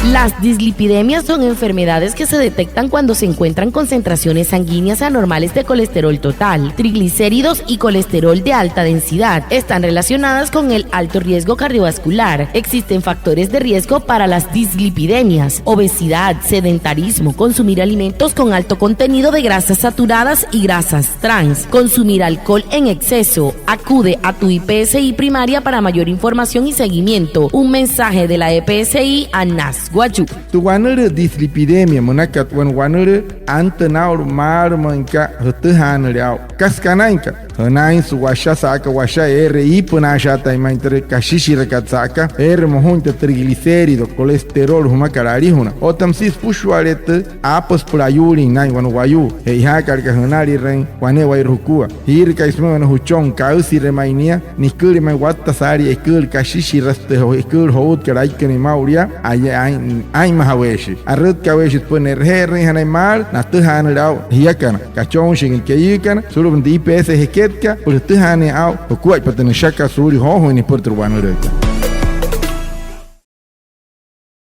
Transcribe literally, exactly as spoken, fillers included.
Las dislipidemias son enfermedades que se detectan cuando se encuentran concentraciones sanguíneas anormales de colesterol total, triglicéridos y colesterol de alta densidad. Están relacionadas con el alto riesgo cardiovascular. Existen factores de riesgo para las dislipidemias: obesidad, sedentarismo, consumir alimentos con alto contenido de grasas saturadas y grasas trans, consumir alcohol en exceso. Acude a tu I P S I primaria para mayor información y seguimiento. Un mensaje de la E P S I Anas Wayuu. Tü wanülüü dislipidemia münakat, wane wanülüü antünaa aa'ulu maalü müin aka jütüjaanüle aa'u. Kasa aka anain aka, jünainsü washa, sa'aka washa eere iipünaashaatain ma'i tü kashishirakat, sa'aka eere mojuin tü triglicérido, colesterol jümakat alijuna. Otta müsia süpüshua'ale tü aapüsü süpüla ayuulin naa'in wane wayuu je'ijaakalaka jünalirüin wane'ewai jukua. Jiirakai sümüin wane jüchon, kaüsire ma'i nia, niküle ma'i watta saalii eküülü kashishiraa, sütüjaa eküülü joutkat aikünüin maa'ulu yaa, aa'inmajaweeshii, arütkaweeshii süpüla ne'raje'erüinjanain maalü natüjaanüle aa'u jiakana, kachonshiikana, keyüükana, sulu'upünaa tü I P S jeketkat, süpüla jütüjaanüin aa'u jukuaippa tü nüshakat suulia joojuin nipüla tü wanülüükat.